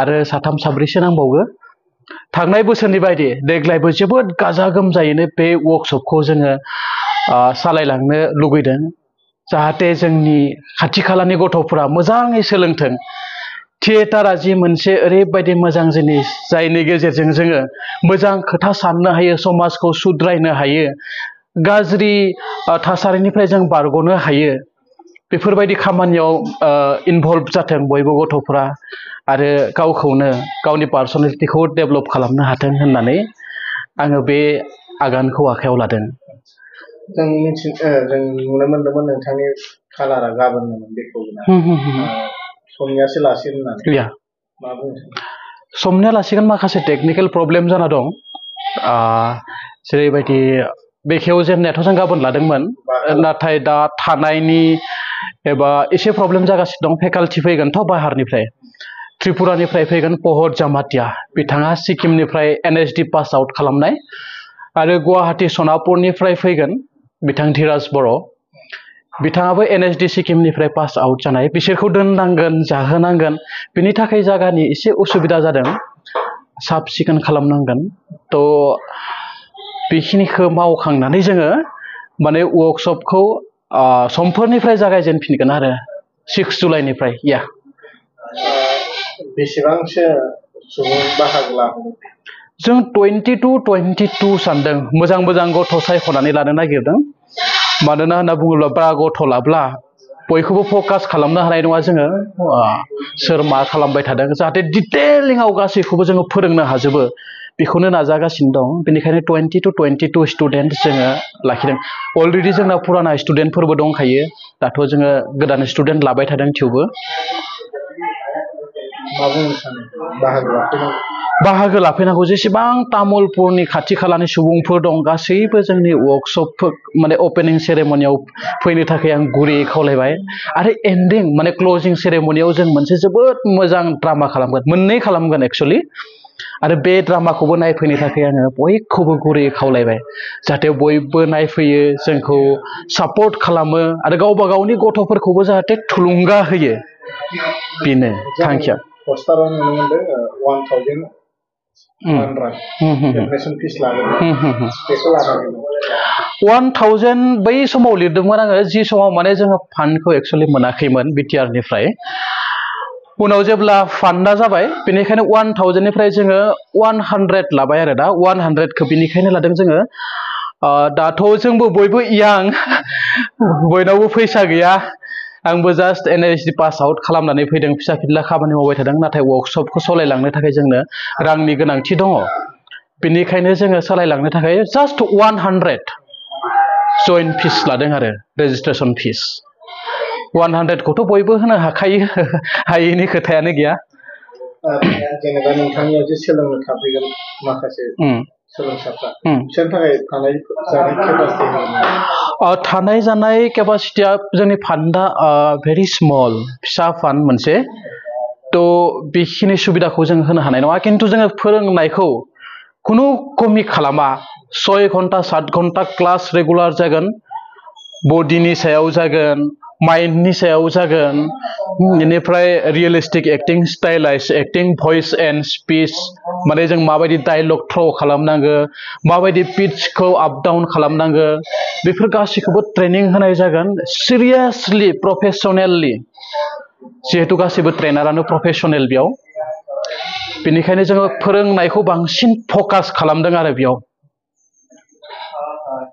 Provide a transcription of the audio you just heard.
आरो साथाम साब्रैसो नांबावगो थांनाय बोसोरनि बायदि देग्लायबो जोबोद गाजा गोमजायैनो बे वर्कशपखौ जोङो सालायलांनो लुगैदों जाहाथे जोंनि खाथि खालानि गथ'फोरा मोजाङै सोलोंथों थियेटारा जि मोनसे ओरैबायदि मोजां जिनिस जायनि गेजेरजों जोङो मोजां खोथा साननो हायो समाजखौ सुद्रायनो हायो गाज्रि थासारिनिफ्राय जों बारग'नो हायो बेफोरबायदि खामानियाव इनभल्भ जाथों बयबो गथ'फोरा आरो गावखौनो गावनि पार्सनेलिटिखौ डेभेलप खालामनो हाथों होननानै आङो बे आगानखौ आखायाव लादों जों नुनो मोन्दोंमोन नोंथांनि कालारा गाबोनमोन बेखौ समनियासो लासिगोन होननानै मा बुंनो समनिया लासिगोन माखासे टेकनिकेल प्रब्लेम जाना दं जेरैबायदि बेखेव जेननायाथ' जों गाबोन लादोंमोन नाथाय दा थानायनि एबा एसे प्रब्लेम जागासिनो दं फेकाल्टि फैगोनथ' बाहारनिफ्राय त्रिपुरानिफ्राय फैगोन पहर जामातिया बिथाङा सिक्किमनिफ्राय NSD पास आउट खालामनाय आरो गुवाहाटी सनापुरनिफ्राय फैगोन बिथां धीराज बर' बिथाङाबो NSD सिक्किमनिफ्राय पास आउट जानाय बिसोरखौ दोननांगोन जाहोनांगोन बिनि थाखाय जायगानि एसे उसुबिदा जादों साब सिखोन खालामनांगोन थ' बेखिनिखौ मावखांनानै जोङो माने वर्कशपखौ समफोरनिफ्राय जागायजेनफिनगोन आरो 6 जुलाइनिफ्राय बेसेबांसो सुबुं बाहागो लागोन जों 22 सानदों मोजां मोजां गथ' सायख'नानै लानो नागिरदों मानोना होनना बुङोब्ला बारा गथ' लाब्ला बयखौबो फकास खालामनो हानाय नङा जोङो सोर मा खालामबाय थादों जाहाथे डिटेलिंआव गासैखौबो जोङो फोरोंनो हाजोबो बेखौनो नाजागासिनो दं बेनिखायनो 20 to 22 स्टुडेन्ट जोङो लाखिदों अलरेडि जोंना पुराना स्टुडेन्टफोरबो दंखायो दाथ' जोङो गोदान स्टुडेन्ट लाबाय थादों थेवबो मा बुंनो सानो बाहागो लाफैनांगौ जेसेबां तामुलपुरनि खाथि खालानि सुबुंफोर दं गासैबो जोंनि वर्कशप माने ओपनिं सेरेमनियाव फैनो थाखाय आं गुरैयै खावलायबाय आरो एन्डिं माने क्लोजिं सेरेमनियाव जों मोनसे जोबोद मोजां ड्रामा खालामगोन मोननै खालामगोन एक्चुअलि आरो बे ड्रामाखौबो नायफैनो थाखाय आङो बयखौबो गुरैयै खावलायबाय जाहाथे बयबो नायफैयो जोंखौ सापर्ट खालामो आरो गावबा गावनि गथ'फोरखौबो जाहाथे थुलुंगा होयो बेनो थांखिया पस्टाराव नुनो मोनदों 1000 एडमिशन फिस लागोन बेखौ लानानै 1000 बै समाव लिरदोंमोन आङो जि समाव माने जोङो फान्डखौ एक्चुअलि मोनाखैमोन BTR-निफ्राय उनाव जेब्ला फान्डा जाबाय बेनिखायनो 1000निफ्राय जोङो 100 लाबाय आरो दा 100खौ बेनिखायनो लादों जोङो दाथ' जोंबो बयबो यां बयनावबो फैसा गैया आंबो जास्ट NSD पास आउट खालामनानै फैदों फिसा फिनला खामानि मावबाय थादों नाथाय वर्कशपखौ सालायलांनो थाखाय जोंनो रांनि गोनांथि दङ बेनिखायनो जोङो सालायलांनो थाखाय जास्ट 100 जइन फिस लादों आरो रेजिस्ट्रेसन फिस 100खौथ' बयबो होनो हाखायो हायैनि खोथायानो गैया जेनेबा नोंथांनियाव जे सोलोंनो थाफैगोन माखासे सोलोंसाफ्रा बिसोरनि थाखाय थानाय जानाय केपासिटिया जोंनि फान्डा भेरि स्मल फिसा फान्ड मोनसे थ' बेखिनि सुबिदाखौ जों होनो हानाय नङा खिन्थु जोङो फोरोंनायखौ खुनु कमि खालामा 6 घन्टा 7 घन्टा क्लास रेगुलार जागोन बडिनि सायाव जागोन माइन्डनि सायाव जागोन बेनिफ्राय रियेलिस्टिक एक्टिं स्टाइलाइज एक्टिं भइस एन्ड स्पिच माने जों माबायदि डायलग थ्र' खालामनांगो माबायदि पिचखौ आप डाउन खालामनांगो बेफोर गासैखौबो ट्रेनिं होनाय जागोन सिरियासलि प्रफेसनेलि जिहेतु गासैबो ट्रेनारानो प्रफेसनेल बेयाव बेनिखायनो जोङो फोरोंनायखौ बांसिन फकास खालामदों आरो बेयाव